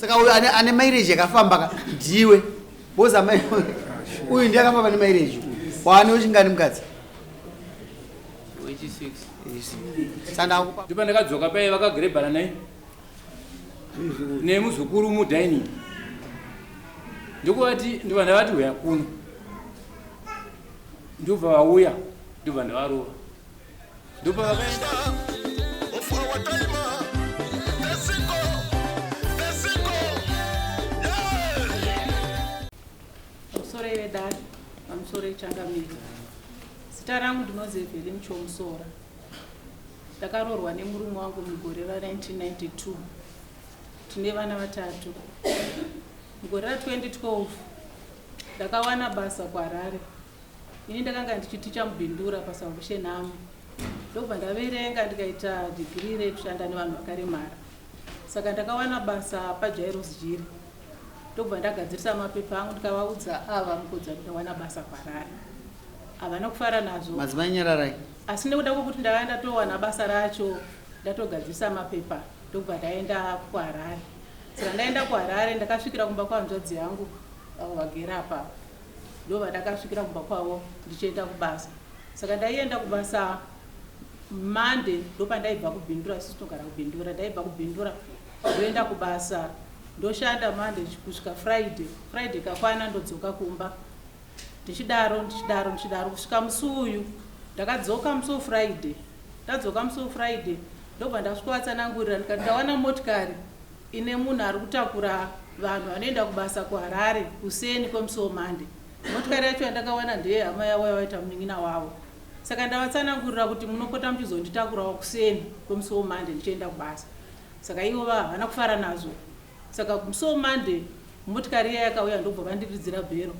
Saka uyu ane, ane mileage yakafamba ka ndiwe. Boza mai uyu ndiye akafamba ne mileage. Waane wechingani mukadzi? Wechi 6. Saka ndakupa Ndipo ndakadzoka paye vakagrebhana naye nemuzukuru mudining. Ndokuvati ndobva ndavati huya kuno. Ndobva vauya ndobva ndavarova. Ndobva vakaenda Of our time, the single, yeah. Pamusoro vedare, pamusoro echangamire. Zita rangu ndinonzi Evelyn Chomusora. Ndakaroorwa nemurume wangu mugore ra1992. Tine vana vatatu. Mugore ra2012 ndakawana basa kuHarare. Ini ndakanga ndichiticha muBindura paSalvation Army. Ndobva ndaverenga ndikaita dhigirii rekushanda nevanhu vakaremara. Saka ndakawana basa paJairos Jiri. Ndobva ndagadzirisa mapepa angu ndikavaudza ava mukodza ndawana basa kuHarare. Havana kufara nazvo. Madzimai nyararai. Asi nekuda kwekuti ndakanga ndatowana basa racho ndatogadzirisa mapepa ndobva ndaenda kuHarare. Saka ndaenda kuHarare ndakasvikira kumba kwahanzvadzi yangu avo vagere apa. Ndobva ndakasvikira kumba kwavo ndichienda kubasa. Saka ndaienda kubasa Monday ndopandaibva kuBindura, isusu tinogara kuBindura, ndaibva kuBindura ndoenda kubasa ndoshanda Monday kusvika Friday. Friday kakwana ndodzoka kumba. Ndichidaro ndichidaro ndichidaro kusvika musi uyu ndakadzoka musi weFriday. Ndadzoka musi weFriday ndobva ndasvikovatsanangurira ndikati ndawana motikari ine munhu ari kutakura vanhu vanoenda kubasa kuHarare kuseni kwemusi weMonday. Motikari yacho yandakawana ndeyehama yavo yavaita munin'ina wavo. Saka ndavatsanangurira kuti munopota muchizonditakurawo kuseni kwemusi weMonday ndichienda kubasa. Saka ivo havana kufara nazvo. Saka musi weMonday motikari iya yakauya ndobva vandiridzira bhero.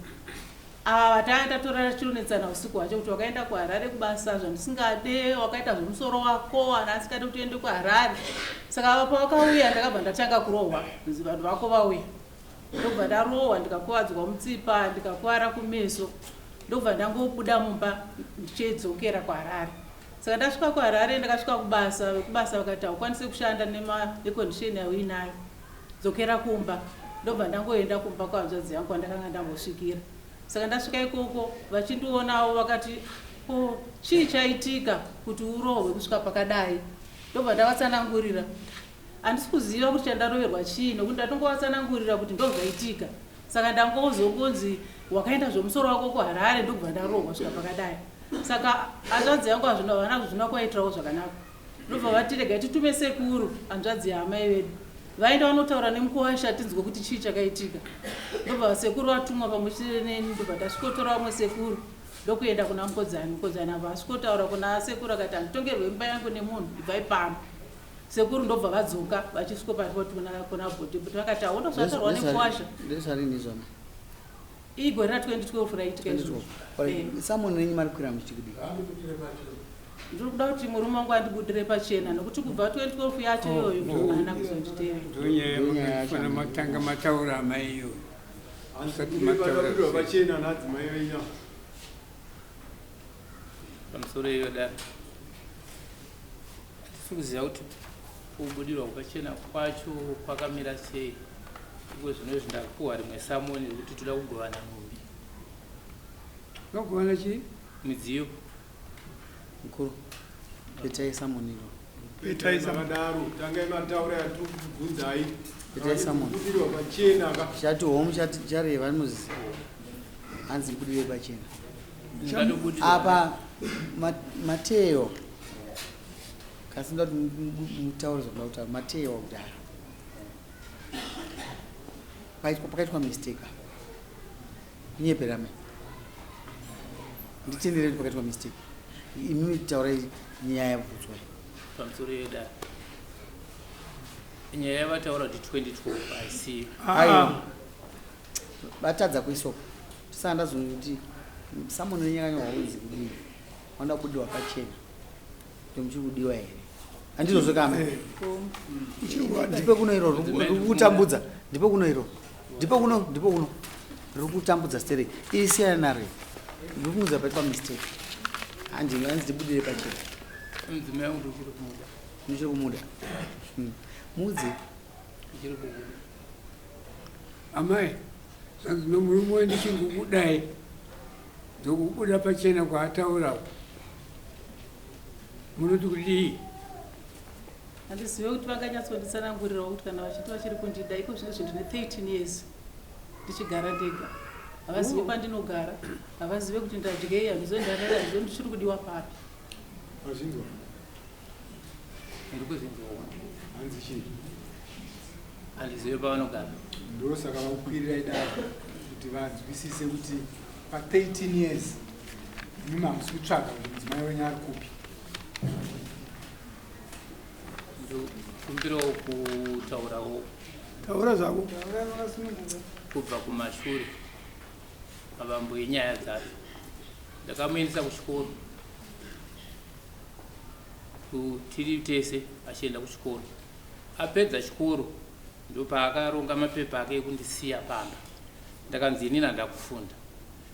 Ava vatanga tatorara tichionetsana usiku hwacho kuti wakaenda kuHarare kubasa zvandisingade, wakaita zvemusoro wako, ana asingade kuti uende kuHarare. Saka ava pavakauya ndakabva ndatanga kurohwa, kunzi vanhu vako vauya. Ndobva ndarohwa ndikakuvadzwa mutsipa, ndikakuvara kumeso. Ndobva ndangobuda mumba ndichidzokera kuHarare. Saka ndasvika kuHarare ndakasvika kubasa, vekubasa vakati haukwanise kushanda necondition yauinayo. Dzokera kumba. Ndobva ndangoenda kumba kwahanzvadzi yangu kwandakanga ndambosvikira. Saka ndasvika ikoko vachindionawo vakati ko chii chaitika kuti urohwe kusvika pakadai. Ndobva ndavatsanangurira. Handisi kuziva kuti chandaroverwa chii nokuti ndatongovatsanangurira kuti ndozvaitika. Saka ndangozongonzi wakaenda zvemusoro wako kuHarare ndokubva ndarohwa kusvika pakadai. Saka hanzvadzi yangu hazvina havana kuzvina kuvaitirawo zvakanaka. Ndobva vati regai titume sekuru hanzvadzi yaamai vedu. Vaenda vanotaura nemukuwasha tinzwe kuti chii chakaitika. Ndobva sekuru vatumwa pamwe chete neni ndobva tasvikotora vamwe sekuru ndokuenda kuna Mukodzani. Mukodzani abva asvikotaura kuna sekuru akati handitongerwe imba yangu nemunhu ibvai pano. Sekuru ndobva vadzoka vachisvikopa ripoti kuna kuna bhuti. Bhuti vakati hauna zvataurwa nemukuwasha. Ndezvarini izvona? Igore ra 2012 raitika izvozvo. Samoni renyu mari kukwira muchiti kudii? Ndiri kuda kuti murume wangu andibudire pachena nokuti kubva 2012 yacho iyoyo haana kuzonditevera. Ndonyaya yamakafanira matanga mataura amai iyoyo. Musati mataura. Pachena nadzimai venyu. Pamusoro iyo dare. Hatisi kuziva kuti kubudirwa kwepachena kwacho kwakamira sei. Iko zvino izvi ndapuhwa rimwe samoni rekuti toda kugovana nhumbi. Togovana chii? Midziyo. Mukuru, petai samoni iro. Petai makadaro, tangai mataura yatiri kukubvunzai. Petai samoni. Kubudirwa pachena ka. Chati homu chati chareva muzizi. Hanzi kubudire pachena. Apa Mateo kasi ndoda kuti mutaure zvamuda kutaura Mateo kudhara pakaitwa mistake apa kunyepera mai nditendere kuti pakaitwa mistake imimi taurai nyaya yabvunzwa pamusoro yedare nyaya yavataura kuti 2012 haisiyo aiwa vatadza kuisoka saka ndazonoti samoni wenyu yakanyorwa kunzi kudii wanoda kubudirwa pachena kuti muchiri kudiwa here handizvozvo kama eh. ndipe kuno iro riri kutambudza ndipe kuno iro ndipe kuno ndipe kuno riri kutambudza stereki iri siyana naro ndiri kunzi paitwa mistake handi hanzi ndibudire pachena mudzimai wangu ndichiri kumuda muchiri kumuda hmm. mudzi ndichiri kumuda. Amai, zvanzi nomurume wenyu ndichiri kukudai, ndokubuda pachena kwaataura. Munoti kudii? Handizive kuti vanganyatsonditsanangurirawo kuti kana vachiti vachiri kundida iko zvino zvinhu ndine 13 years ndichigara ndega. Havazive pandinogara, havazive kuti ndadyei, handizive ndarara, handizive ndichiri kudiwa papi. Mazvinzwa? Ndiri kuzinzwa. Hanzi chii? Handizive pavanogara. Ndosaka vakukwirirai dare kuti vanzwisise kuti pa13 years imimi hamusi kutsvaga kuti mudzimai wenyu ari kupi. Ndokumbirawo kutaurawo. Taura zvako. Kubva kumashure mavambo enyaya dzacho, ndakamuendesa kuchikoro tiri tese achienda kuchikoro. Apedza chikoro ndopaakaronga mapepa ake ekundisiya pamba. Ndakanzi inini handakufunda,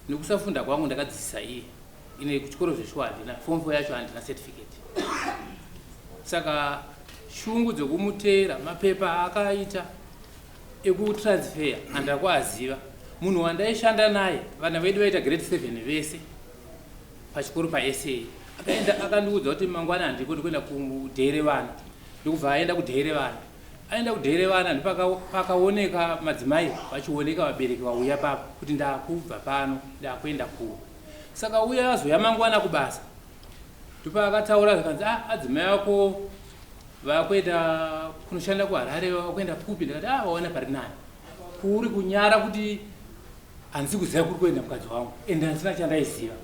nekusafunda kwangu ndakadzidzisa iye. Ine kuchikoro zveshuwa handina form 4 yacho, handina certificate. Saka shungu dzekumuteera, mapepa akaita ekutransfer handakuaziva. Munhu wandaishanda naye, vana vedu vaita grade 7 vese pachikoro paSA, akaenda akandiudza kuti mangwana handiko, ndikuenda kudhere vana. Ndikubva aenda kudhere vana. Aenda kudhere vana ndipakaoneka madzimai vachioneka, vabereki vauya papo kuti ndakubva pano, ndakuenda kuno. Saka uya azoya mangwana kubasa, ndopaakataura zvikanzi, "Ah, adzimai ako vakuenda kunoshanda kuHarare, vakuenda kupi?" Ndikati, "Ah, waona pari nani." Kuri kunyara kuti handisi kuziva kuri kuenda mukadzi wangu, ende handisina chandaiziva.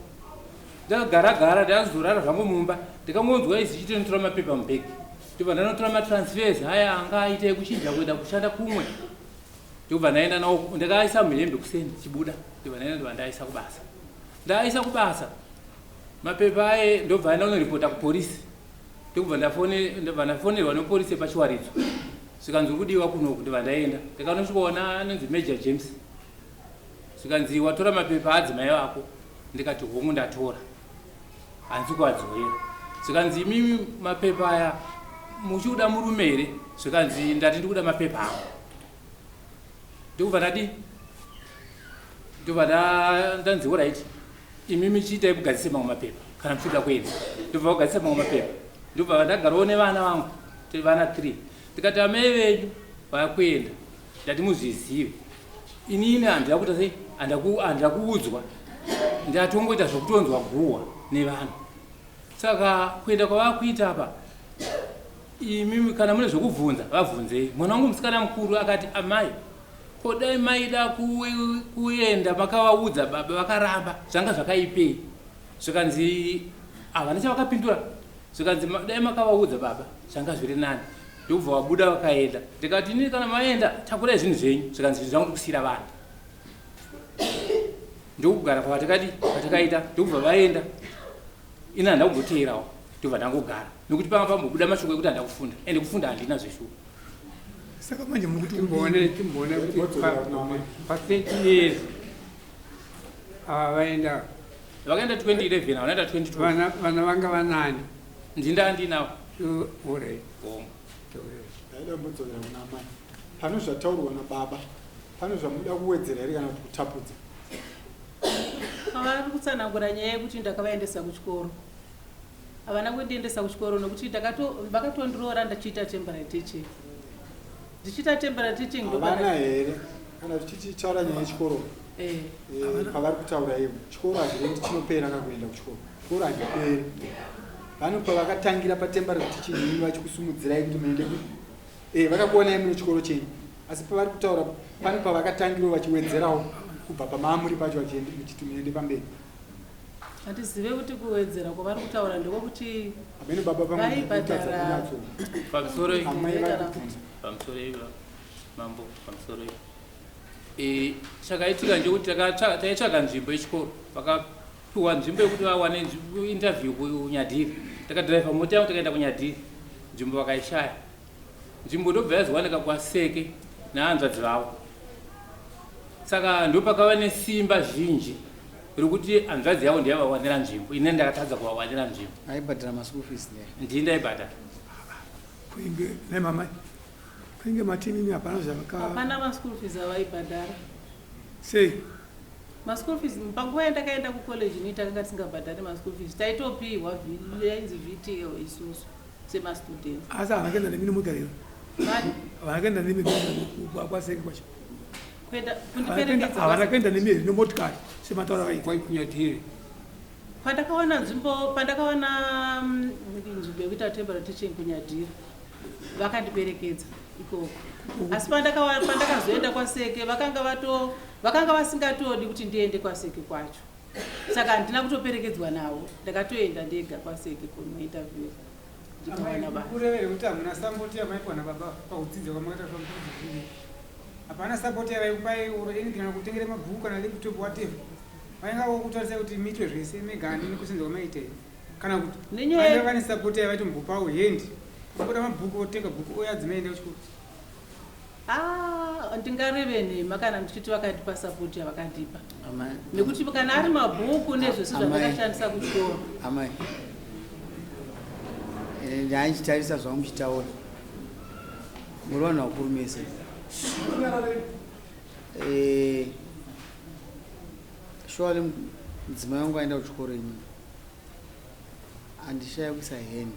Ndakagara gara, ndakazorara zvangu mumba, ndikangonzwa izi chitonotora mapepa mubhegi. Ndobva ndanotora matransfers aya anga aita ekuchinja kuenda kushanda kumwe. Ndobva ndaenda nawo, ndakaisa muhembe kuseni ndichibuda. Ndobva ndaenda, ndobva ndaisa kubasa. Ndaisa kubasa mapepa aye, ndobva aenda kunoripota kupolisi. Ndobva ndafonerwa nepolisi yepaChiwaridzo, zvikanzi kudiwa kunoku. Ndobva ndaenda, ndikanosvikaona anonzi Major James. Zvikanzi, "Watora mapepa adzimai vako?" Ndikati, "Hongu, ndatora, handisi kuadzorera." Zvikanzi, "Imimi mapepa aya muchikuda murume here?" Zvikanzi, "Ndati ndikuda mapepa ako." Ndikubva ndadi, ndobva ndanzi, "Alright, imimi chiitai kugadzise mamwe mapepa kana muchida kuenda." Ndobva kugadzisa mamwe mapepa. Ndobva ndagarawo nevana vangu, tiri vana 3. Ndikati, "Amai venyu vakuenda, ndati muzvizive. Inini handida kuita sei, handida kuudzwa, ndatongoita zvokutonzwa guhwa nevanhu. Saka kuenda kwavakuita apa, imimi kana mune zvokubvunza, vabvunzei." Mwana wangu musikana mukuru akati, "Amai, ko dai maida kuenda makavaudza baba vakaramba, zvanga zvakaipei?" Zvikanzi havana chavakapindura. Zvikanzi, "Dai makavaudza baba zvanga zviri nani." Ndokubva vabuda vakaenda. Ndikati, "Inini kana maenda, takurai zvinhu zvenyu." Zvikanzi, "Zvinhu zvangu ndikusiyira vana." Ndokugara kwatakadi kwatakaita. Ndokubva vaenda, ini handina kumboteerawo. Ndobva ndangogara nekuti panga pambobuda mashoko ekuti handina kufunda, ende kufunda handina zveshuwa. Saka manje muri kuti Timboone kuti pa 30 years ava vaenda. Vakaenda 2011, vanoenda 22. Vana vanga vanani? Ndinda andinawo. Alright. Hongu. Ndaida kumbodzokera kuna amai. Pane zvataurwa nababa, pane zvamuda kuwedzera here kana kuti kutapudza? Pavari kutsanangura nyaya yekuti ndakavaendesa kuchikoro, havana kundiendesa kuchikoro nokuti vakatondiroora ndachiita temporary teaching, ndichiita temporary teaching. Havana here kana tichitaura nyaya yechikoro? Pavari kutaura ivo, chikoro hazvirendi chinopera kakuenda kuchikoro. Chikoro hachiperi. Vano pavakatangira patemporary teaching, imi vachikusumudzirai kuti muende vakakuonai mune chikoro chenyu. Asi pavari kutaura pane pavakatangirawo vachiwedzerawo kubva pamaamuri pacho, muchiti muende pamberi. Handizive kuti kuwedzera kwavari kutaura ndekwekuti Amene baba pamwe vaibhadhara. kunyatso Pamusoro. Amai vari kubvunza. Pamusoro iva mambo, pamusoro. Chakaitika ndechekuti taitsvaga nzvimbo yechikoro. Vakapiwa nzvimbo yekuti vawane interview kuNyadhiri. Takadhiraivha mota yangu, takaenda kuNyadhiri, nzvimbo vakaishaya. Nzvimbo ndobva yazowanika kwaSeke nehanzvadzi vavo. Saka ndopakava nesimba zhinji rekuti hanzvadzi yavo ndiyavawanira nzvimbo, ine ndakatadza kuvawanira nzvimbo. Aibhadhara maschool fees there? Ndii ndaibhadhara. Kuinge nemamai. Munenge mati imimi hapana zvavaka Hapana maschool fees avaibhadhara. Sei? Maschool fees panguva yandakaenda kucollege ini takanga tisingabhadhari maschool fees, taitopihwa yainzi VTL isusu semastudents. Asi havana kuenda nemi nemotokari here? Vani? Havana kuenda nemi kwaSeke kwacho? Kuenda kundiperekedza? Havana kuenda nemi here nemotokari sematauro avaita? Kwaikunyadire. Pandakawana nzvimbo, pandakawana nzvimbo yekuita temporary teaching kuNyadhira, vakandiperekedza ikoko. Asi pandakazoenda kwaSeke vakanga vato vakanga vasingatodi kuti ndiende kwaSeke kwacho, saka handina kutoperekedzwa navo, ndakatoenda ndega kwaSeke kunointerview ndikawana basa. Kurevere kuti hamuna support yamaipiwa nababa pakudzidza kwamakaita pamudzidzi? Hapana support yavaikupai or anything, kana kutengera mabhuku kana laptop, whatever? Vainga kutarisai kuti muitwe zvese megani nekusenza kwamaita here, kana kuti Nenyaya vanga vane support yavaitombopawo hand, kuda mabhuku otenga bhuku oya dzimaenda kuchikoro? Ah, ndingareve nhema kana ndichiti vakandipa support yavakandipa, Amai. nekuti kana ari mabhuku nezvese Amai. zvandakashandisa kuchikoro. Amai, ndaichitarisa zvangu muchitaura, muri vanhu vakuru mese. Surely mudzimai wangu aenda kuchikoro, ini handishaya kuisa hand,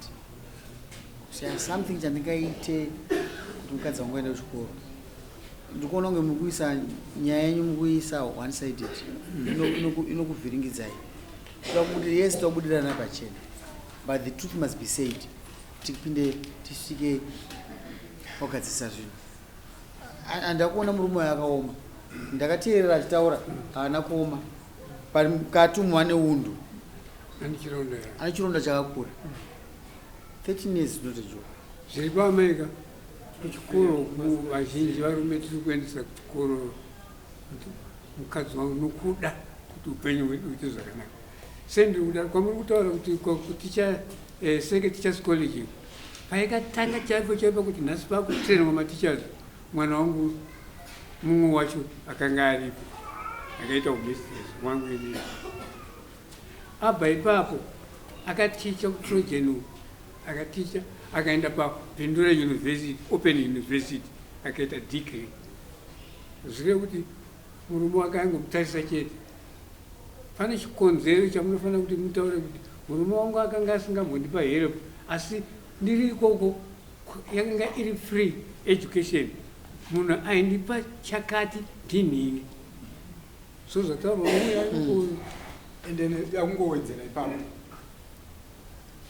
kushaya something chandingaite kuti mukadzi wangu aende kuchikoro. Ndikuona kunge mukuisa nyaya yenyu, mukuisa one sided, inokuvhiringidzai. Yes, tobudirana pachena, but the truth must be said, tipinde tisvike kwagadzirisa zvinhu. Handakuona murume uyu akaoma, ndakateerera achitaura, haana kuoma, but mukati umu ane undu. Ane chironda here? Ane chironda chakakura. 13 years is not a joke. Zviri paAmerica kuchikoro vazhinji varume tiri kuendesa kuchikoro kuti mukadzi wangu nokuda kuti upenyu hwedu huite zvakanaka. Sendiri kuda kwamuri kutaura kuti kuticha Seke Teachers College paikatanga chaipo chaipo kuti nhasi pakutrainwa mateachers, mwana wangu mumwe wacho akanga aripo, akaita umistress wangu inini. Abva ipapo akaticha kuTrojan uku, akaticha, akaenda paBindura University, Open University, akaita degree. Zvireve kuti murume wake aingomutarisa chete. Pane chikonzero chamunofanira kuti mutaure kuti murume wangu akanga asingambondipa help, asi ndiri ikoko yakanga iri free education, munhu aindipa chakati ndinhingi. So zvataurwa uya. Ende ndoda kungowedzera ipapo,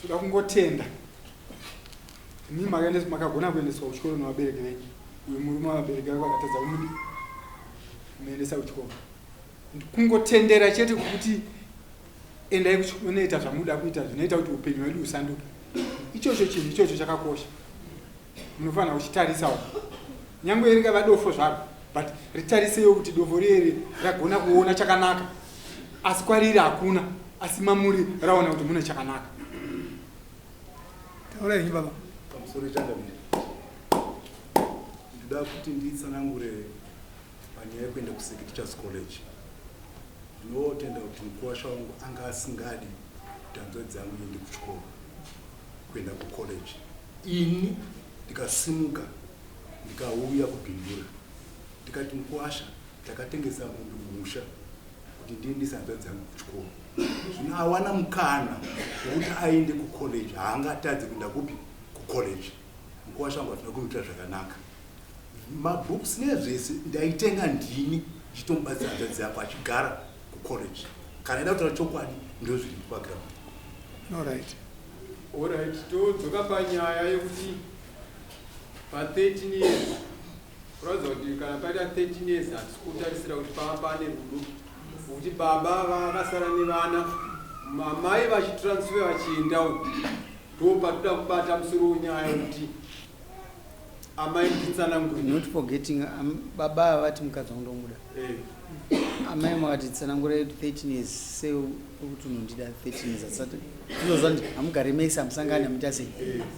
toda kungotenda imi makagona kuendeswa kuchikoro nevabereki venyu. Uyu murume vabereki vake vakatadza kumudi kumuendesa kuchikoro. Kungotendera chete kuti endai kunoita zvamuda kuita zvinoita kuti upenyu hwedu husanduke, ichocho chinhu ichocho chakakosha. Munofanira kuchitarisawo, nyange ringava dofo zvaro, but ritarisewo kuti dofo riyeri ragona kuona chakanaka, asi kwariri hakuna, asi mamuri raona kuti mune chakanaka. Taura henyu baba. Pamusoro changamire, ndoda kuti nditsanangure panyaya yekuenda kuSeke Teachers College. Ndinotenda kuti mukuwasha wangu anga asingadi kuti hanzvadzi yangu iende kuchikoro, kuenda kucollege. Ini ndikasimuka ndikauya kuBindura, ndikati, "Mukuwasha, takatengesa mombe kumusha kuti ndiendese hanzvadzi yangu kuchikoro. Zvino awana mukana wekuti aende kucollege, haangatadzi kuenda kupi? Kucollege." Mukuwasha wangu hatina kumuitira zvakanaka. Mabooks nezvese ndaitenga ndini, ndichitomubatsira hanzvadzi yako achigara kucollege. Kana ida kutaura chokwadi, ndo zviri paground. Alright. Alright, todzoka panyaya yekuti pa13 years, kuratidza kuti kana paita 13 years hatisi kutarisira kuti pava pane rudo, nokuti baba vakasara nevana, mamai vachitransfer vachienda uku. Ndo patoda kubata musoro wenyaya yekuti amai nditsanangure. Not forgetting baba ava vati mukadzi wangu ndomuda. Amai makati tsanangura 13 years, sei kuti unondida 13 years asati tinozva ndi hamugari mese, hamusangani, hamuita sei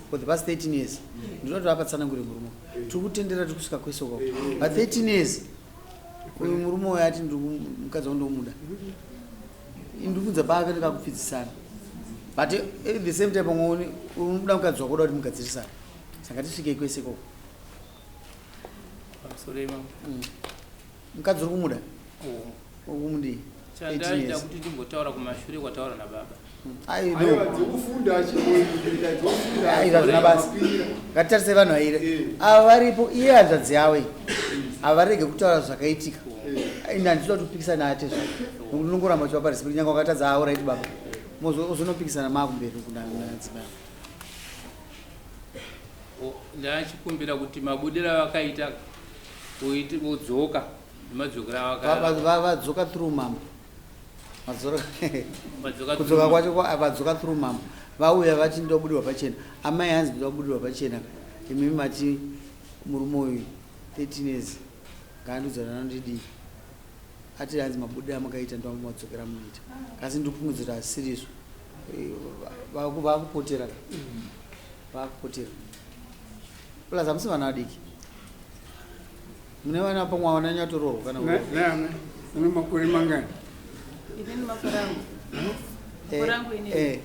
for the past 13 years? Ndinoti vapa tsanangure murume. Tiri kutendera, tiri kusvika kwese kwako, but 13 years uyu murume uyu ati mukadzi wangu ndomuda, ndikudza paka ndikakupfidzisana, but at the same time pamwe unoda mukadzi wako, uda kuti mugadzirisana, saka tisvikei kwese ikoko. Sorry mama. Mukadzi uri kumuda? Uri kumudii? 18 Chandaida years. kuti ndimbotaura kumashure kwataura nababa. Ai, no. Aiwa, dzekufunda achimboita dzekufunda. Ai, hazvina basa. Ngatitarise vanhu vairi ava varipo. Iye hanzvadzi yavo iyi, havarege kutaura zvakaitika. Ini handitoda kuti upikisana atezvo, nokuti unongoramba uchivapa respect nyange wakatadza. Alright baba, ozonopikisana maakumberi kunadzimai. Ndachikumbira kuti mabudiro avakaita vodzoka nemadzokero avaka Vadzoka through mambo. Vadzoka Kudzoka through kwacho vadzoka through mambo. Vauya vati ndobudirwa pachena. Amai, hanzi ndobudirwa pachena. Imimi mati murume uyu 13 years ngaandiudzana nandidii. Ati hanzi mabudiro amakaita ndo madzokera munoita, kasi ndikufungidzira kuti asirizvo. Vakupotera, vakupotera. Plus hamusi vana vadiki, mune vana pamwe vananyatoroorwa kana kuroorwa. Naamai, une makore mangani? Inini makore angu, makore angu inini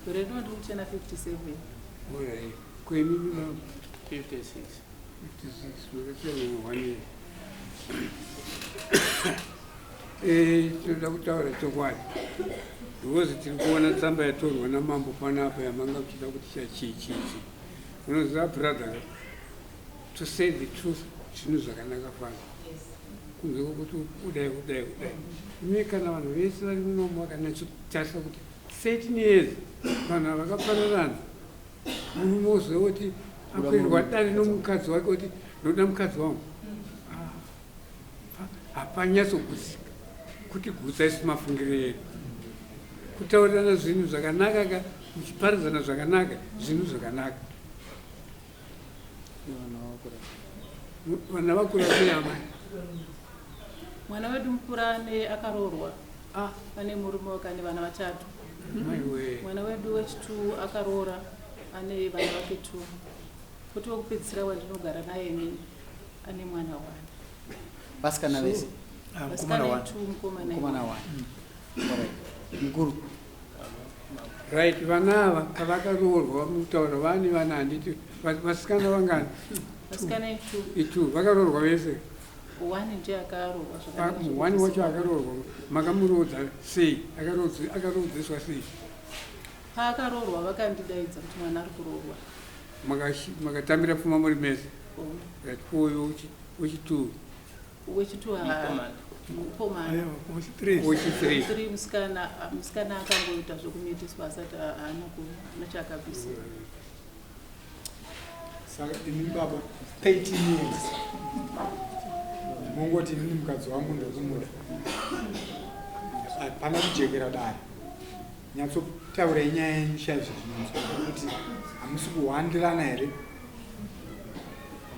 gore rino ndiri kuchena 57. Alright. Kuimimi baba? 56. 56, makasiyana one year. Tinoda kutaura chokwadi because tiri kuona tsamba yatorwa namambo panapa yamanga muchida kuti chachii chii chii. Unoziva brother, to say the truth, zvinhu zvakanaka fana kunze kwokuti udai udai udai. Imi kana vanhu vese vari munomu vakanyatsotarisa kuti 13 years vanhu ava vakafananana, murume woziva kuti akwirirwa dare nomukadzi wake kuti ndoda mukadzi wangu. Ah, hapanyatsogutsi kuti gutsa isi mafungiro edu. Kutaurirana zvinhu zvakanaka ka, muchiparadzana zvakanaka, zvinhu zvakanaka. Vana vakura sei, amai? Mwana wedu mukuru ane akaroorwa, ane murume wake, ane vana vatatu. Maiwe. Mwana wedu wechitu akaroora, ane vana vake two. Kuti wekupedzisira wandinogara naye inini ane mwana one. Vasikana vese? Vasikana two, mukomana. Mukomana one. Alright. Mukuru. Right, vana ava pavakaroorwa mutaura vane vana, handiti? Vasikana vangani? Vasikana itu. Itu vakaroorwa vese? One ndiye akaroorwa zvakanaka. One wacho akaroorwa makamuroodza sei? Akaroodzeswa sei? Paakaroorwa vakandidaidza kuti mwana ari kuroorwa. Makatambira pfuma muri mese? Oh. Right, uyu wechitu? Wechitu Mukomana. Mukomana. Wechi3? Three musikana. Musikana akangoita zvekumitiswa, asati haana haana chaakabvisira. Saka imi baba, 13 years mongoti inini mukadzi wangu ndokumuda, hapana kujekera dare. Nyatsotaurai nyaya yenyu chaizvo zvinonzwa kuti hamusi kuhwandirana here.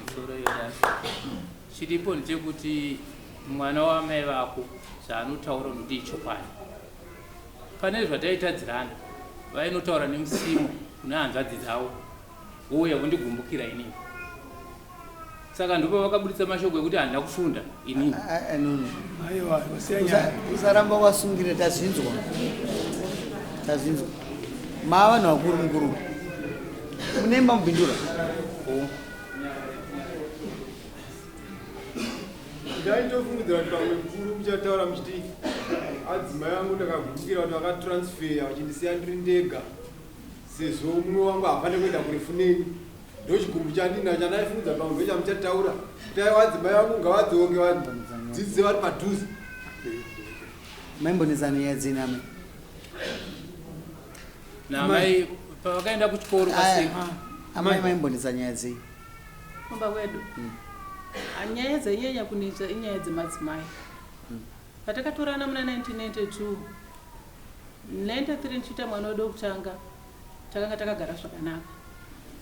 Pamusoro yedare, chiripo ndechekuti mwana wamai vako zvaanotaura unoti ichokwadi. Pane zvataitadzirana, vainotaura nemusimo kune hanzvadzi dzavo, vouya vondigumbukira inini. Saka ndipo vakabudisa mashoko ekuti handina kufunda inini. No. Aiwa, wasiya nyaya. Usaramba wasungirira. Tazvinzwa, tazvinzwa. Maa vanhu vakuru, mukuru, munemba mubhindura. Ndaitofungidzira kuti pamwe mukuru muchataura muchiti adzimai vangu ndakagumbukira kuti vakatransfer vachindisiya ndiri ndega, sezvo mumwe wangu hafane kuenda kurefu neni. Ndochigumbu chandina chandaifungidzira pamwe ndochamuchataura kuti aiwa, adzimai vangu ngavadzoke vadzidzise vari padhuze. Maimbonetsana nyaya dzini, amai? Namai pavakaenda kuchikoro kwaseka. Amai, maimbonetsa nyaya dzei? Kumba kwedu, nyaya dzainyanya kunetsa inyaya dzemadzimai. Patakatorana muna 1992, 93 ndichiita mwana wedu wekutanga, takanga takagara zvakanaka.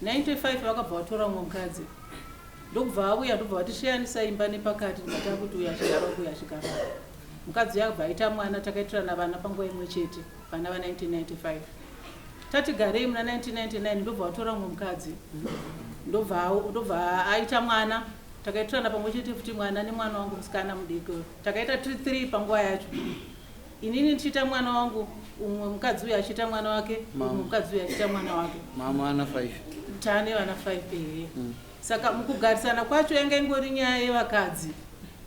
95 vakabva vatora mumwe mukadzi, ndokubva auya, ndobva vatishiyanisa imba nepakati. Ndibva takuti uyu achigara uku, uyu achigara uku. Mukadzi uyu akabva aita mwana, takaitirana vana panguva imwe chete, vana va1995. Tati garei muna 1999, ndobva vatora mumwe mukadzi, ndobva aita mwana, takaitirana pamwe chete futi mwana nemwana wangu musikana mudiki. Takaita tiri 3 panguva yacho, inini ndichiita mwana wangu umwe, mukadzi uyu achiita mwana wake umwe, Mama. mukadzi uyu achiita mwana wake. Mama ana 5. Taane vana 5, ehe. Saka mukugarisana kwacho yanga ingori nyaya yevakadzi,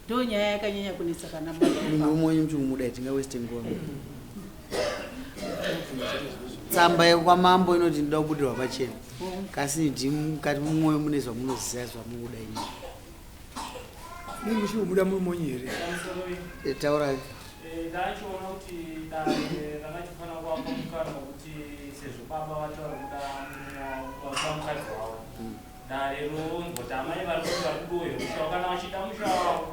ndo nyaya yakanyanya kunetsa pana baba. Murume wenyu muchikumuda tingaweste nguva. Tsamba yekwamambo inoti ndinoda kubudirwa pachena. Kasi ndimi mukati mumwoyo mune zvamunoziva zvamunoda imi. Nei muchikumuda murume wenyu here? Eh, Taurai. Ndachiona kuti dare ranga chifanira kuvapa mukana wekuti sezvo baba vacho vari kuda murume wavo, vari kuda mukadzi wavo, dare ronzwa kuti amai vari kuti vari kudiwa here musha wavo. Kana vachida musha wavo,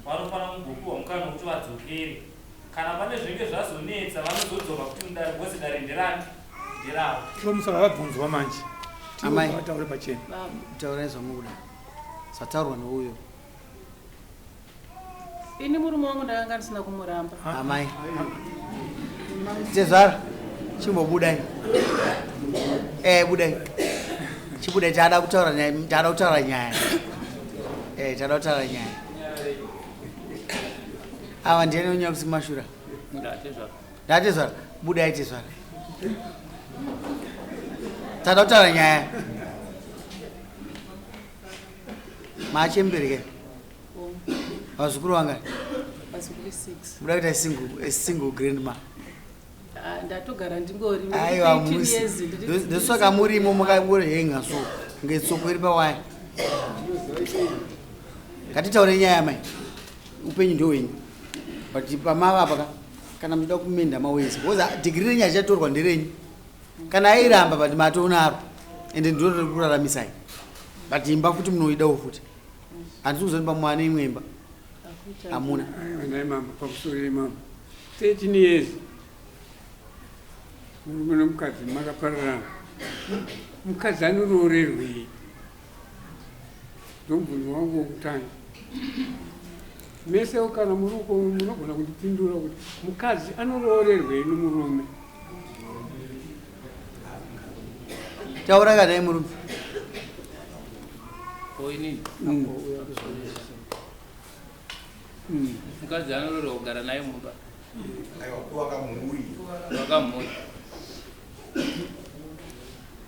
vanofanira kumbopiwa mukana wekuti vadzokere. Kana pane zvinenge zvazonetsa, vanozodzoka kuti mudare because dare nderani? Nderavo. Tomusaka vabvunzwa manje. Amai. Vataure pachena. Taurai zvamunoda. Zvataurwa neuyo. Ini murume wangu ndakanga ndisina kumuramba. Amai. Tezvara, chimbobudai. Eh, budai. Chibudai tada kutaura nyaya, tada kutaura nyaya. Eh, tada kutaura nyaya. Ava ndiani unyaya kusimashura? Ndatezvara. Ndatezvara, budai tezvara. Tada kutaura nyaya. Machembereke. Vazukuru vangani? Vazukuru 6. Muda kuita single, a single grandma. Ah, ndatogara ndingori Aiwa 18 musi. years Ndosaka murimo mukangohenga so kunge tsoko iri pawaya. Ngatitaure nyaya mai. Upenyu ndehwenyu. But pamava apa ka kana muchida kumenda mawezi because degree renyu hachichatorwa nderenyu. Kana airamba but matonaro. Ende ndiro riri kuraramisai. But imba futi munoidawo futi. Handisi kuzoti pamwe ane imwe imba. Hamuna. Aiwa nhai mambo, pamusoro yemambo. 13 years murume nomukadzi makapararana. Mukadzi anoroorerwei? Ndomubvunzo wangu wokutanga. Mese kana muri uko munogona kundipindura kuti mukadzi anoroorerwei nomurume? Taura kana murume. Ko inini? Mukadzi anororwa kugara naye mumba. Aiwa, kuvaka mhuri. Kuvaka mhuri.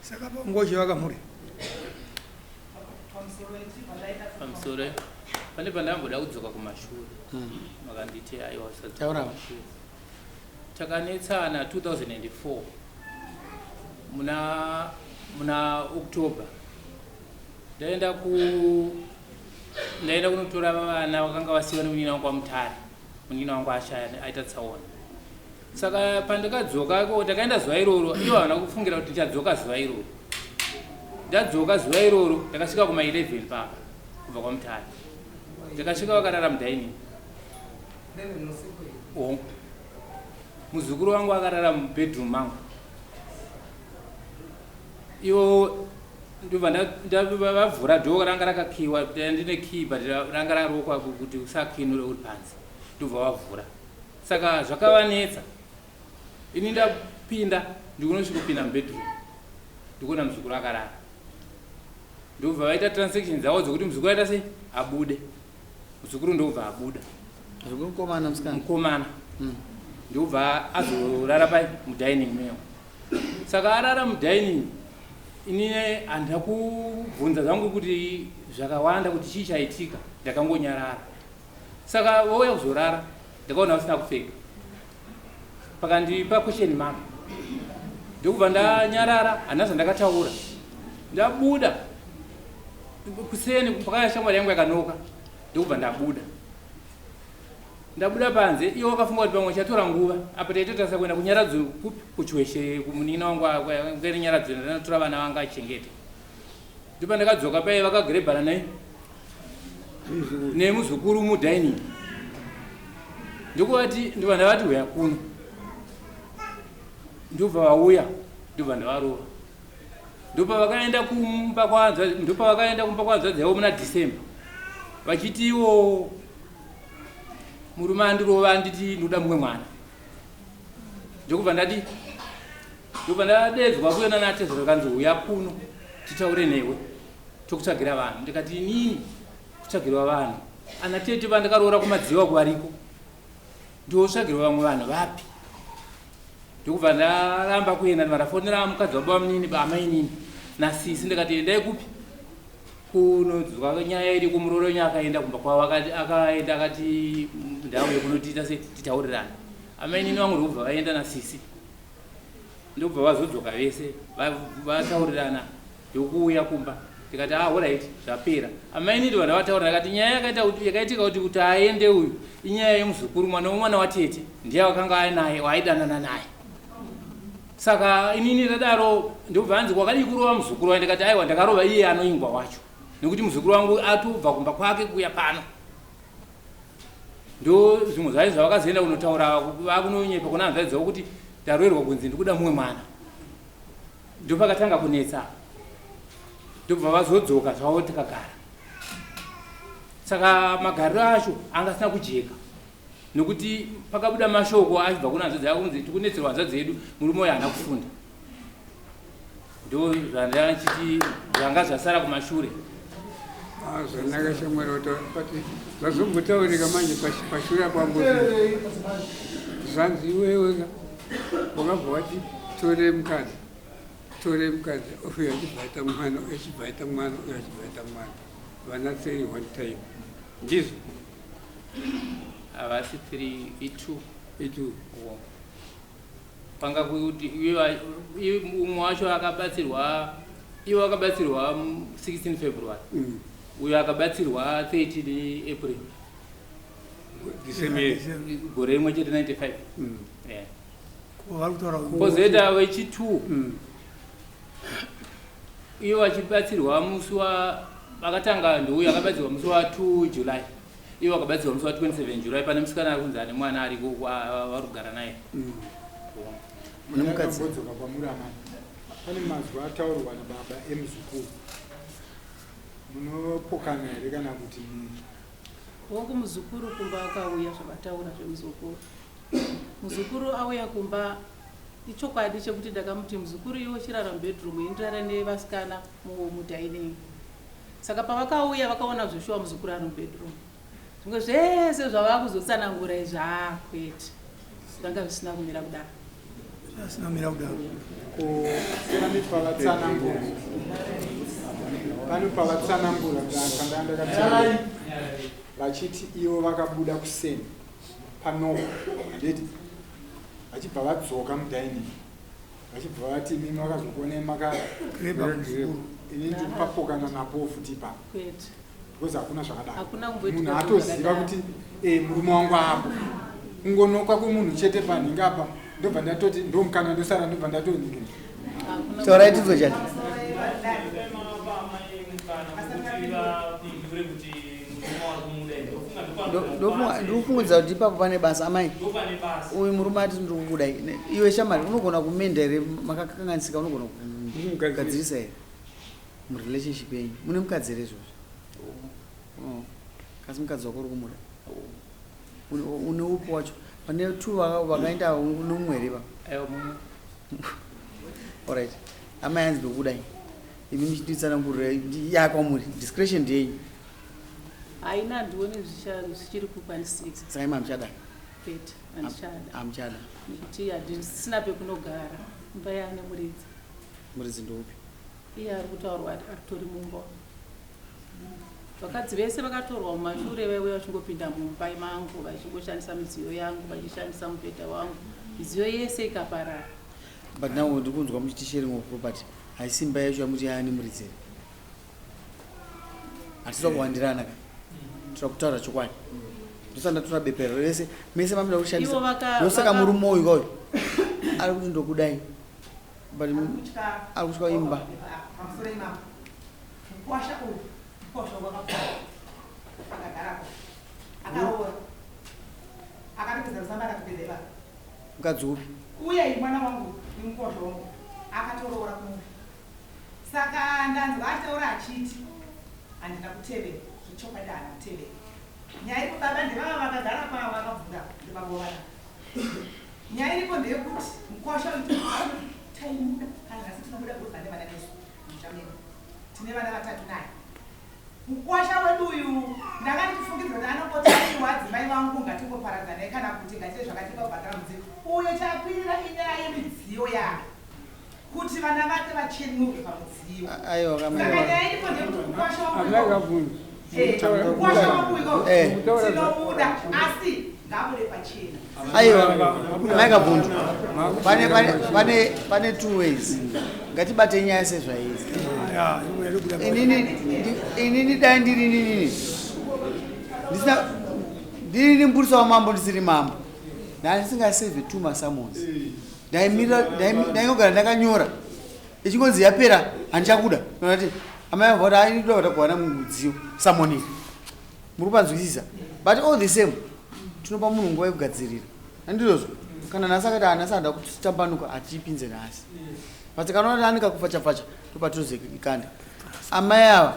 Saka pangoche vakamhuri. Pamusoro pane pandamboda kudzoka kumashure. Makanditi aiwa usadzoka Taura. kumashure. Takanetsana 2004 muna October. Ndaenda kunotora vana vakanga vasiwa nemunin'ina wangu waMutare. Munin'ina wangu ashaya aita tsaona. Saka pandakadzoka ko takaenda zuva iroro, ivo havana kufungira kuti ndichadzoka zuva iroro. Ndadzoka zuva iroro, ndakasvika kuma 11 papa kubva kwaMutare. Ndakasvika vakarara mudining. Hongu. Muzukuru wangu akarara mubedroom mangu. Ivo ndobva vavhura dhoo ranga rakakiwa, ndine key but ranga rarokwa kuti usakinure uri panze. Ndobva vavhura. Saka zvakavanetsa. Ini ndapinda, ndikunosvikopinda mubedroom. Ndikuona muzukuru akarara. Ndobva vaita transaction dzavo dzekuti muzukuru aita sei? Abude. Muzukuru ndobva abuda. Muzukuru mukomana musikana? Mukomana. Ndobva azorara pai mudining mewo. Saka arara mudining, ini handina kubvunza zvangu kuti zvakawanda kuti chii chaitika, ndakangonyarara. Saka vauya kuzorara, ndakaona vasina kupfeka. Pakandipa question mark. Ndokubva ndanyarara, handina zvandakataura. Ndabuda kuseni pakauya shamwari yangu yakanoka, ndokubva ndabuda. Ndabuda panze, iwo wakafunga kuti pamwe chatora nguva. Apa taitotarisa kuenda kunyaradzo kupi kuchiweshe kumunin'ina wangu kuenda nyaradzo ndanotora vana vanga achengeta. Ndipo ndakadzoka paye vakagirebhana naye nemuzukuru mudining. Ndokuvati ndobva ndavati huya kuno. Ndobva vauya, ndobva ndavarova. Ndopa kumba kwanza, ndopa vakaenda kumba kwanza yavo muna December. Vachiti iwo murume andirova anditi ndoda mumwe mwana. Ndokubva ndati ndobva ndadedzwa kuenda natezvara kanzi huya kuno titaure newe tokutsvagira vanhu. Ndikati inini kutsvagirwa vanhu ana tete vandakaroora kumadziwa kuvariko ndotsvagirwa vamwe vanhu vapi. Ndokubva ndaramba kuenda, ndibva ndafonera mukadzi wababa munini amainini nasisi, ndikati endai kupi? Kunonzwa nyaya iri kumuroora wenyu akaenda kumba kwavo akati akaenda akati ndau yekunotiita se titaurirana. Amainini vangu ndokubva vaenda nasisi. Ndokubva vazodzoka vese vataurirana ndokuuya kumba. Tikati ah alright zvapera. Amainini vanhu vataurira akati nyaya yakaita kuti yakaitika kuti kuti aende uyu inyaya yemuzukuru mwana wemwana watete ndiye wakanga ainaye waaidanana naye. Saka inini ndadaro ndobva hanzi wakadii kurova muzukuru wangu ndikati aiwa ndakarova iye anoingwa wacho nekuti muzukuru wangu atobva kumba kwake kuuya pano. Ndo zvimwe zvacho zvavakazoenda kunotaura vakunonyepa kuna hanzvadzi dzavo kuti ndaroerwa kunzi ndikuda mumwe mwana. Ndopakatanga kunetsa ndobva vazodzoka zvavo tikagara. Saka magariro acho anga asina kujeka. Nokuti pakabuda mashoko achibva kuna hanzvadzi yako kunzi tikunetserwa hanzvadzi yedu murume uyo haana kufunda. Ndo zvandachiti zvanga zvasara kumashure. Ah, zvanaka shamwari but zvazombotaurika manje pashure apo ambo zvanzi iwewe ka wakabva wati tore mukadzi tore mukadzi uyu achibva aita mwana uyu achibva aita mwana uyu achibva aita mwana vana three one time ndizvo Havasi 3 i2. I2. Panga kuti umwe wacho akabatsirwa iwo akabatsirwa 16 February. Uyo akabatsirwa 13 April. The same year. Gore rimwe chete 95. Yeah. Vari kutaura Kozoita vechi2. Ivo vachibatsirwa musi wa vakatanga ndouyo akabatsirwa musi wa 2 July. Ivo vakabatsirwa musi wa 27 July pane musikana ari kunzi ane mwana ariko vari kugara naye. Mune mukadzi. Ndinodzoka kwamuri amai. Pane mazwi ataurwa nababa emuzukuru. Munopokana here kana kuti Hongu muzukuru kumba akauya zvavataura zvemuzukuru. Muzukuru auya kumba ichokwadi chekuti ndakamuti muzukuru iwe chirara mubedroom ini ndirare nevasikana mudining. Saka pavakauya vakaona zveshuwa muzukuru ari mubedroom. Zvimwe zvese zvavakuzotsanangura izvi haa kwete. Zvanga zvisina kumira kudaro. Zvisina kumira kudaro. Ko pane pavatsanangura. Pane pavatsanangura ndanga ndakateerera vachiti ivo vakabuda kuseni panoko handiti vachibva vadzoka mudining vachibva vati imimi vakazokuonai maka ini ndiri kupapokana napo futi ipapo Kwete. because hakuna zvakadaro Hakuna kumboitika munhu atoziva zvakadaro. kuti eh, murume wangu apo kungonokwa kwemunhu chete panhingi apa ndobva ndatoti ndomukana ndosara ndobva ndatonhingi Hakuna Taurai tinzwe chati. Ndiri kufungudza kuti ipapo pane basa amai. Uyu murume ati ndiri kukudai. Iwe shamwari unogona kumenda here makakanganisika unogona kugadzirisa here murelationship yenyu. Mune mukadzi here izvozvo? Oh. Kasi mukadzi wako uri kumuda? Une upi wacho? Pane two vakaenda nomumwe here ipapo? Aiwa mumwe. Alright. Amai hanzi ndokudai. Imi muchititsanangurira yakwamuri discretion ndeyenyu. Haina handioni zvichiri kukwanisika. Saka imi hamuchada? Kwete, handichada. Hamuchada. Nekuti handisina pekunogara. Imba yaane muridzi. Muridzi ndoupi? Iye ari kutaurwa aritori mumba. Vakadzi vese vakatorwa mumashure vaiuya vachingopinda mumba mangu vachingoshandisa midziyo yangu vachishandisa mubhedha wangu. Midziyo yese ikaparara. But now ndiri kunzwa muchiti sharing of property haisi imba yacho yamuti yaane muridzi here? Hatisi kuwandirana ka. Tinoda kutaura chokwadi. Ndosaka ndatora bepa rese mese mamuda kushandisa. Ivo Ndosaka murume uyu kauyu ari kuti ndokudai. But ari kutya imba. Pamusoro imapo mukwasha uyu mukwasha wakapfaa akagarapo akaroora akatopedza rusamba akatopedza ipapo Mukadzi upi? uye mwana wangu nemukwasha wangu akatoroora kumwe saka ndanzwa ataura achiti handina kutevera zvechokwadi haana kutevera nyaya iripo baba ndevava vakagara pava vakabvunza ndebaba vana nyaya iripo ndeyekuti mukwasha uyu taimuda kana nhasi tinomuda because ane vana nesu musha medu tine vana vatatu naye mukwasha wedu uyu ndanga ndichifungidzwa kuti anongoti aiwa adzimai vangu ngatingoparadzanai kana kuti ngatiite zvakati pabhadhara mudziyo uyo chakwirira inyaya yemidziyo yake. kuti vana vake vachenurwe pamudziyo. Aiwa Saka nyaya iripo ndeyekuti mukwasha Amai wangu kabvunza. Mukwasha wangu iko Eh. tinomuda asi ngaabude pachena. Aiwa mai Kabvundu, pane pane pane pane two ways. Ngatibate nyaya sezvairi. Inini inini dai ndiri inini ndisina ndiri mupurisa wamambo ndisiri mambo ndandisingaseve two masummons ndaimirira ndaingogara ndakanyora ichingonzi yapera handichakuda nonati amai vati aindoda kuda kuwana mudziyo summon muri kupanzwisisa. But all the same tinopa munhu nguva yekugadzirira, handizvozvo? Kana nhasi akati hanhasi handa kutambanuka, hatiipinze nhasi, but kana kuti anika kufacha-facha topatozoikanda. Amai ava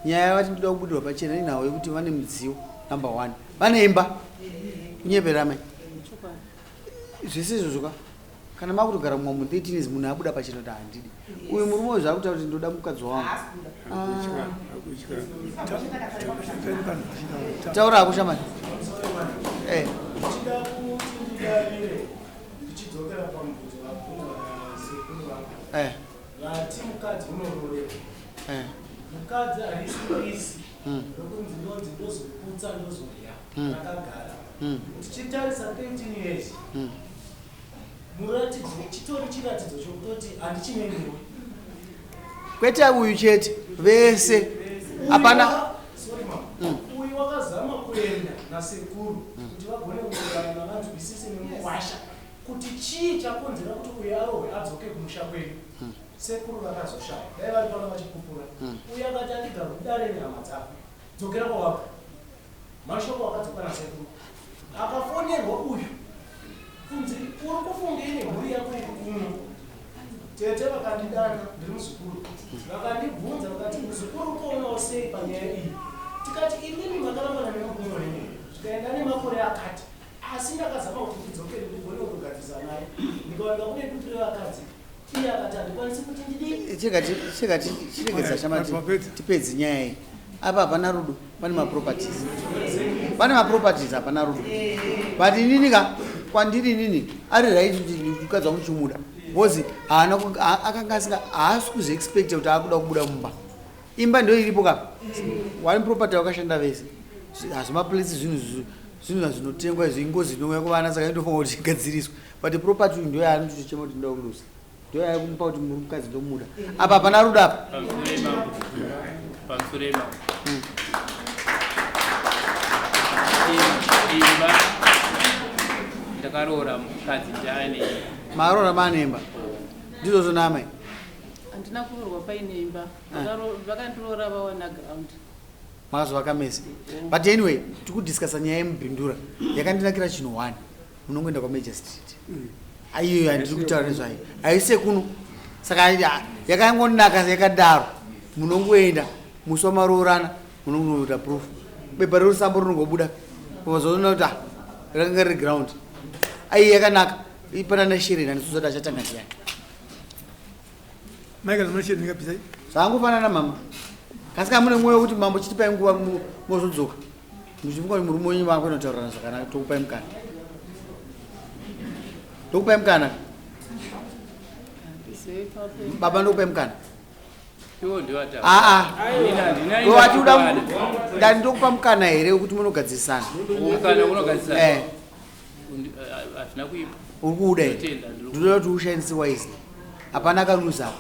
nyaya vati ndoda kubudirwa pachena inhau yekuti vane mudziyo number one, vane imba. Kunyepera amai zvese izvozvo ka. Kana makutogara mumwe mu 13 years, munhu abuda pachena kuti handidi uyu murume uyu, zvaari kutaura kuti ndoda mukadzi wangu. Taura hako shamani. Ndichida kuti ndidavire ndichidzokera pamubvunzo vabvunzwa nasekuru vangu. Vati mukadzi unoroverwa. Mukadzi harisi risi rokunzi ndonzi ndozoputsa ndozorya rakagara. Tichitarisa 13 years, muratidzo chitori chiratidzo chokutoti handichineniwe. Kwete uyu chete, vese hapana. Sorry mama. Uyu wakazama kuenda nasekuru kuti vagone kuwirirana vanzwisise nemukwasha kuti chii chakonzera kuti uyu arohwe adzoke kumusha kwedu. Sekuru vakazoshaya, dai vari pano vachipupura. Uyu akati andigara kudare nehama dzako, dzokera kwawabva. Mashoko akadzoka nasekuru, akafonerwa uyu kunzi uri kufungei nemhuri yako iri kuno. Tete vakandidana, ndiri muzukuru, vakandibvunza vakati muzukuru ukuonawo sei panyaya iyi. Tikati imimi makarambana nemurume wenyu zvikaenda nemakore akati, asi ndakazama kuti ndidzokere ndigone kugadzirisa naye, ndikawanika kune dutu revakadzi. Iye akati handikwanisi kuti ndidii. Chega chiregedza shamati tipedze nyaya iyi. Apa hapana rudo, pane maproperties, pane maproperties, hapana rudo. But inini ka, kwandiri inini ari right kuti mukadzi wangu chimuda, because haana akanga asinga haasi kuzviexpecta kuti akuda kubuda mumba. Imba ndo iripo ka, one property vakashanda vese. Hazvimaplace zvinhu zvinhu zvinotengwa izvo, ingozi inouya kuvana, saka indofanira kuti igadziriswe. But property ndo yaanotochema kuti ndoda kulusa, ndo yaikumupa kuti muri mukadzi ndomuda. Apa hapana rudo apa. Pamusoro imamo, imba ndakaroora mukadzi ndaane. Maroora maane imba, ndizvozvo naamai? Handina kuroorwa paine imba. Vakandiroora vawana ground. Makazovaka mese. But anyway tikudiscussa nyaya yemubhindura. Yakandinakira chinhu one, munongoenda kwamajor street. Aiyoyo handiri kutaura nezvayo, haise kuno. Saka yakangonaka yakadaro. Munongoenda musi wamaroorana, munongoita proof, bepa rerusambo rinongobuda, vazoona kuti ah, rakanga riri ground. Ai, yakanaka ipanana shereni, handisuzati achatanga ndiyani. Michael Mashiri ndingabvisai. Zvangofanana mama, kasi kana mune mwoyo wekuti mambo chitipai nguva mozodzoka muchifunga kuti murume wenyu vakuenotaurirana zvakanaka, tokupai mukana, ndokupai mukana. Baba, ndokupai mukana. Iwo ndiwata. Aa. Inini handina. Wati uda ndani, ndokupa mukana here wekuti munogadzisana? Mukana unogadzisana. Hazvina kuipa. Uri kuuda here? Ndinotenda, ndiri Ndinoda kuti ushandise wisely. Hapana akaluza apa.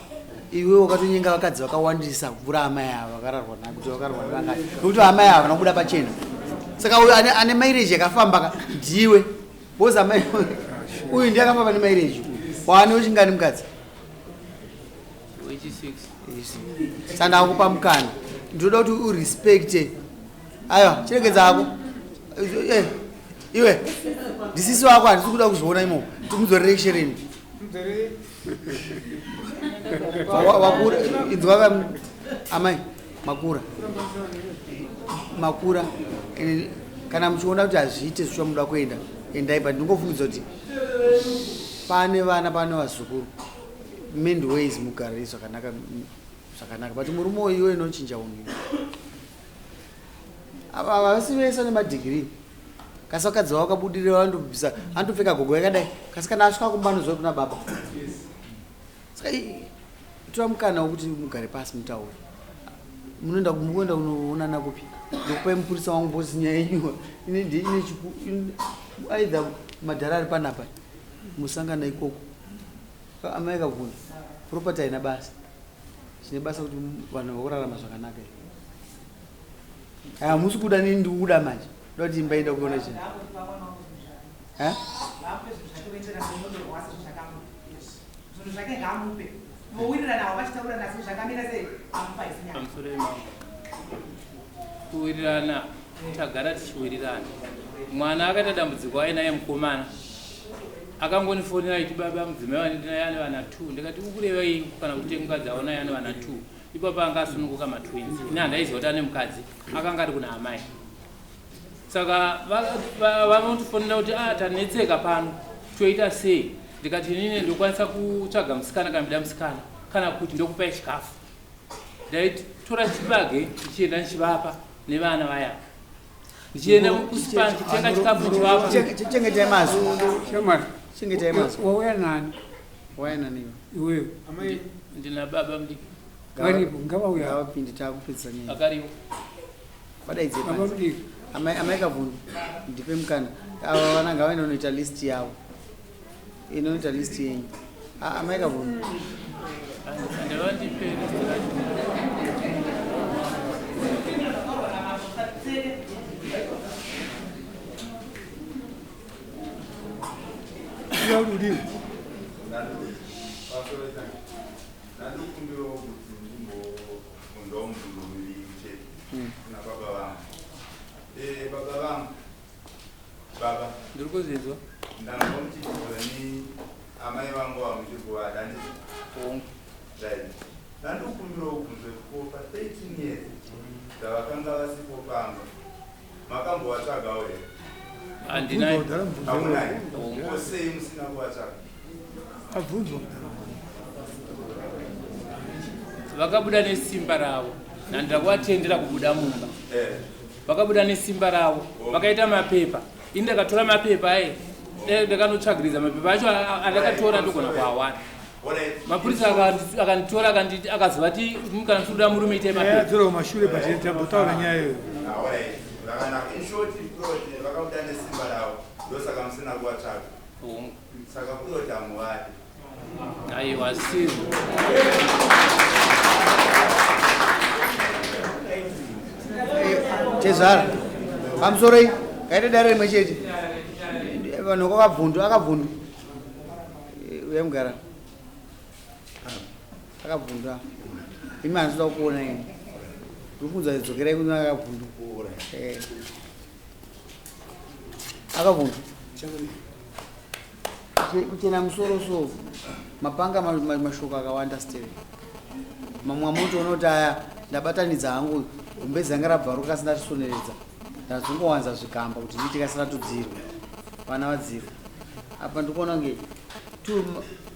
Iwe wakatonyenga vakadzi vakawandisa kupfuura amai ava vakararwa naye, kuti vakararwa nevangani, nokuti amai ava havana kubuda pachena. Saka uyu ane mileage yakafamba ka ndiwe, because amai uyu ndiye akafamba nemileage. Waane wechingani mukadzi? Wechi6. Saka ndakupa mukana, ndinoda kuti urespecte. Aiwa, chiregedza hako. Iwe ndisisi wako, handisi kuda kuzviona imomo. Timudzorere shereni. Wakura, inzwa amai, makura makura. Kana muchiona kuti hazviite zvichamuda kuenda, endai. But ndingofungidza kuti pane vana, pane vazukuru, mend ways, mugare zvakanaka zvakanaka. But murume uyu iwe inochinja unhu. Ava vasi vese nemadhigirii, kasi vakadzi vavo vakabudirira, vandobvisa, andopfeka gogo yakadai, kasi kana asvika kumba anoziva kuna baba. Saka tora mukana wekuti mugare pasi mutaure. Munoenda mukuenda kunoonana kupi? Ndokupai mupurisa wangu bosi nyaya yenyu ine ine chiku either madhara ari panapa musangana ikoko. Amai Kavhundu, property haina basa. Chine basa kuti vanhu vakurarama zvakanaka here. Hamusi kuda nini ndikuda manje. Ndoda kuti imba ida kuona chii. Ha? Zvinhu zvake ngaamupe. Vowirirana havo vachitaura naso zvakamira sei amupa isi nyaya. Pamusoro imambo. Kuwirirana tagara tichiwirirana. Mwana akaita dambudziko ainaye mukomana. Akangonifonera aiti baba mudzimai wandinaye ane vana 2 ndikati ukurevei kana kuti mukadzi aonaye ane vana 2 ipapo anga asununguka matwins ini handaiziva kuti ane mukadzi akanga ari kuna amai saka vanotifonera kuti ah tanetseka pano toita sei ndikati inini ndokwanisa kutsvaga musikana kana ndida musikana kana kuti ndokupai chikafu ndaitora chibage ndichienda ndichivapa nevana vaya ndichienda kusipa ndichitenga chikafu ndichivapa Chengetai mazwi. Shamwari. Chengetai mazwi. Wauya nani? Wauya nani iwe? Iwewe. Ndina baba mudiki. Varipo, ngavauya. Ngavapinde takupedzisa nyaya. Akariwo. Vadaidze Baba panze. mudiki. Amai amai Kavhundu, ndipe mukana. Ava vana ngavaende kunoita list yavo. Inoita list yenyu. Ah, Amai Kavhundu. Andivandipe list racho. Ndandikumbirawo kuti ndimbobvunzawo mubvunzo miviri chete kuna baba vangu. Eh, baba vangu, baba. Ndiri kuzvinzwa. Ndanzwa muchiti ni amai vangu ava muchiri kuvada handiti? Hongu. Right. Ndandikumbirawo kubvunza kuti ko pa 13 years dzavakanga vasipo pamba makambovatsvagawo here? Handina. Hamunai? Ko sei musina kuvatsvaga? Abvunzwa. Vakabuda nesimba ravo. Nhandira kuvatendera kubuda mumba. Vakabuda nesimba ravo. Vakaita mapepa. Ini ndakatora mapepa aye. Ndakanotsvagiridza mapepa acho andakatora ndogona kuawana. Mapurisa akanditora akazovati kana muchikuda murume itai mapepa. Dzora kumashure but tambotaura nyaya iyoyo. Alright. Zvakanaka. In short, kuroti vakabuda nesimba ravo ndosaka musina kuvatsvaga. Saka kuroti hamuvadi. Aiwa sizvo. Tezvara. Pamusoroi. Ngaite dare rimwe chete. Vanhu vakabvundu akabvundu. Uya mugara. Akabvundu. Imi handisi kuda kuona ini. Ndikufunza dzokerai kune akabvundu. Eh. Akabvundu. Kuchena musoro so mapanga mashoko akawanda still. Mamwe amunotoona kuti aya ndabatanidza hangu gumbezi ranga rabvaruka asi ndarisoneredza. Ndazongowanza zvikamba kuti ndiite kasina todzirwa. Vana vadzirwa. Apa ndikuona kunge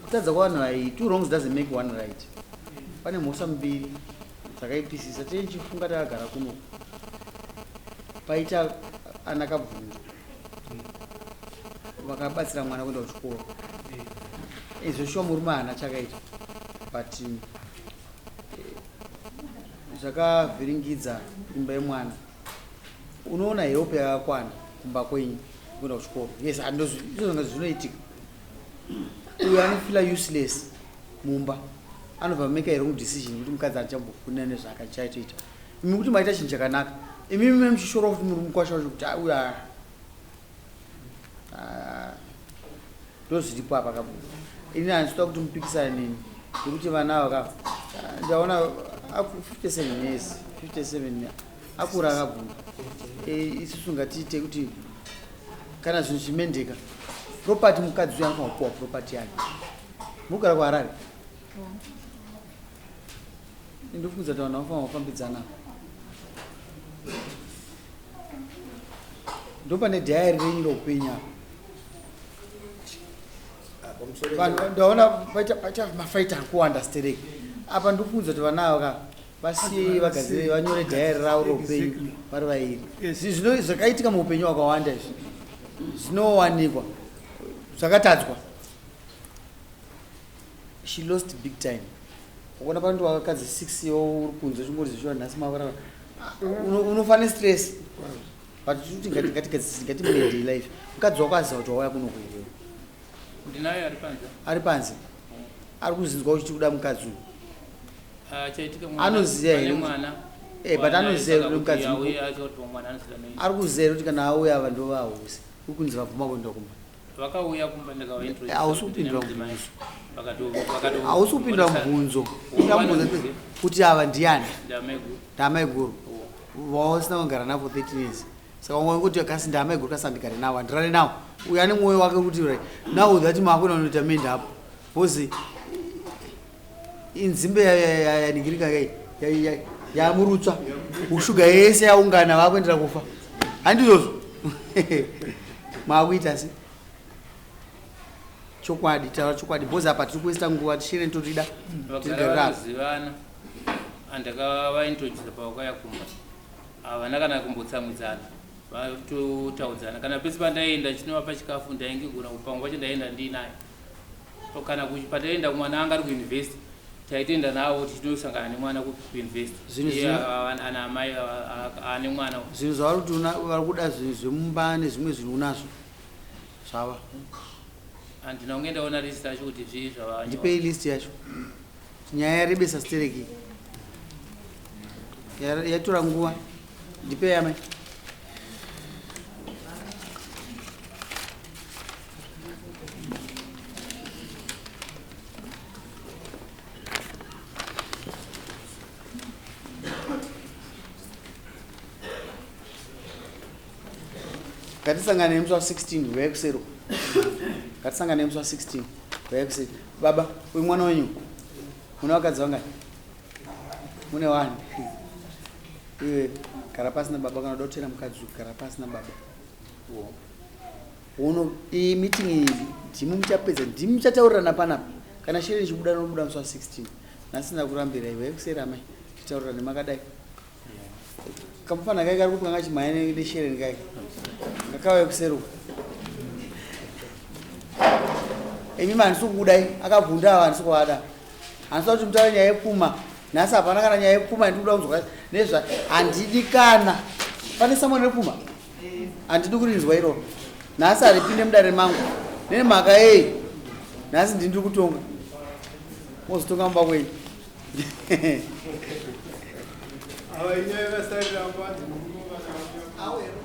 kutadza kwavanhu vai two wrongs doesn't make one right. Pane mhosva mbiri dzakaipisisa tei ndichifunga takagara kuno. Paita ana Kabvundu vakabatsira mwana kuenda kuchikoro. Izvo shuwa murume haana chakaita but zvakavhiringidza imba yemwana. Unoona help yakakwana kumba kwenyu kuenda kuchikoro. Yes, izvo zvanga zvinoitika. Uyo anofila useless mumba anobva make a wrong decision kuti mukadzi achambofunda nezvaakachaitoita. Imi kuti maita chinhu chakanaka. Imi mune muchishora kuti muri mukwasha wacho kuti uyu ndozviripo apa kabuda. Ini handisi kuti mupikisane neni nekuti vana ava ka ndaona 57 years 57 akura akabvunza. Isusu ngatiite kuti kana zvinhu zvimendeka property mukadzi uyu anofanira kupuwa property yake. Mugara kuHarare? Ndofunza kuti vanhu vanofanira kufambidzana. Ndopane diary renyu roupenyu apa. Vanhu ndaona paita mafaita ari kuwanda stereki. Apa ndofunza kuti vana ava ka vasiye vagadzire vanyore diary ravo roupenyu vari vairi. Zvino zvakaitika muupenyu hwakawanda izvi zvinowanikwa zvakatadzwa. She lost big time. Ukaona panoti wakakadzi 6 yo uri kunze uchingoti zvichiwa nhasi makarara. Unofa nestress. But tiri kuti ngati ngatigadzise ngatimende life. Mukadzi wako aziva kuti wauya kuno kuiwewe. Ndinaye ari panze. Ari panze. Ari kuzinzwa uchiti kuda mukadzi uyu. Ah, chaitika mwana Anoziva pane here kuti- mwana. Eh, but anoziva here kuti mukadzi auye acho kuti mwana anosida nei. Ari kuziva here kuti kana auya ava ndovahuse. Uri kunzi vabvuma kuenda kumba. Vakauya kumba ndikavaintroduce. Eh, hausi kupindura mudzimai. mubvunzo. Hausi kupindura mubvunzo. Kupindura mubvunzo kuti ava ndiani? Ndamaiguru. Ndamaiguru. Vausina kugara navo 13 years. Saka umwe kuti kasi ndamaiguru kasi andigare navo, handirare navo. Uyu ane mwoyo wake kuti right. Now that makuenda kunoita mend up. Because inzimbe yaningirika kai yamurutswa. Ushuga yese yaungana vakuendera kufa. Handizvozvo. Makuita se chokwadi taura chokwadi because apa tiri kuwaster nguva tishere totida Vagara tigare apa. vanozivana andakavaintroduce pavakauya kumba havana kana kumbotsamwidzana vatotaudzana kana pese pandaienda chinovapa chikafu ndaingigona pamwe pacho ndaienda ndiinaye kana pataienda kumwana anga ari kuuniversity taitoenda navo tichinosangana nemwana kuuniversity Zvinhu Iye ana amai ane mwana Zvinhu zvavari kuti vari kuda zvinhu zvemumba nezvimwe zvinhu unazvo zvava. Handina kunge ndaona list yacho kuti zvii zvavanyora. Ndipei list yacho. Nyaya yarebesa stereki. Yatora nguva. Ndipei amai. Ngatisangane nemusi wa 16 uyai kuseri uko. Ngatisangane nemusi wa 16 uyai kuseri. Baba, uyu mwana wenyu mune vakadzi vangani? Mune wani? Iwe gara pasi nababa kana uda kutera mukadzi uyu, gara pasi nababa. Uno iyi meeting iyi ndimi muchapedza, ndimi muchataurirana panapa. Kana shere ichibuda nobuda musi wa 16. Nhasi ndakurambira iwe kuseri amai. Titaurirane makadai. Kamufana kai kari kupi kanga chimhanya neshereni kai. Ngakauye kuseri uko. Imi handisi kukudai, akabvunda ava handisi kuvada. Handisi kuti mutaure nyaya yepfuma. Nhasi hapana kana nyaya yepfuma yandiri kuda kunzwa nezva handidi kana. Pane someone repfuma? Handidi kurinzwa iroro. Nhasi haripinde mudare mangu. Nemhaka yei? Nhasi ndini ndiri kutonga. Mozotonga mumba kwenyu. Ava inyaya vasarira mbanzi murume vana.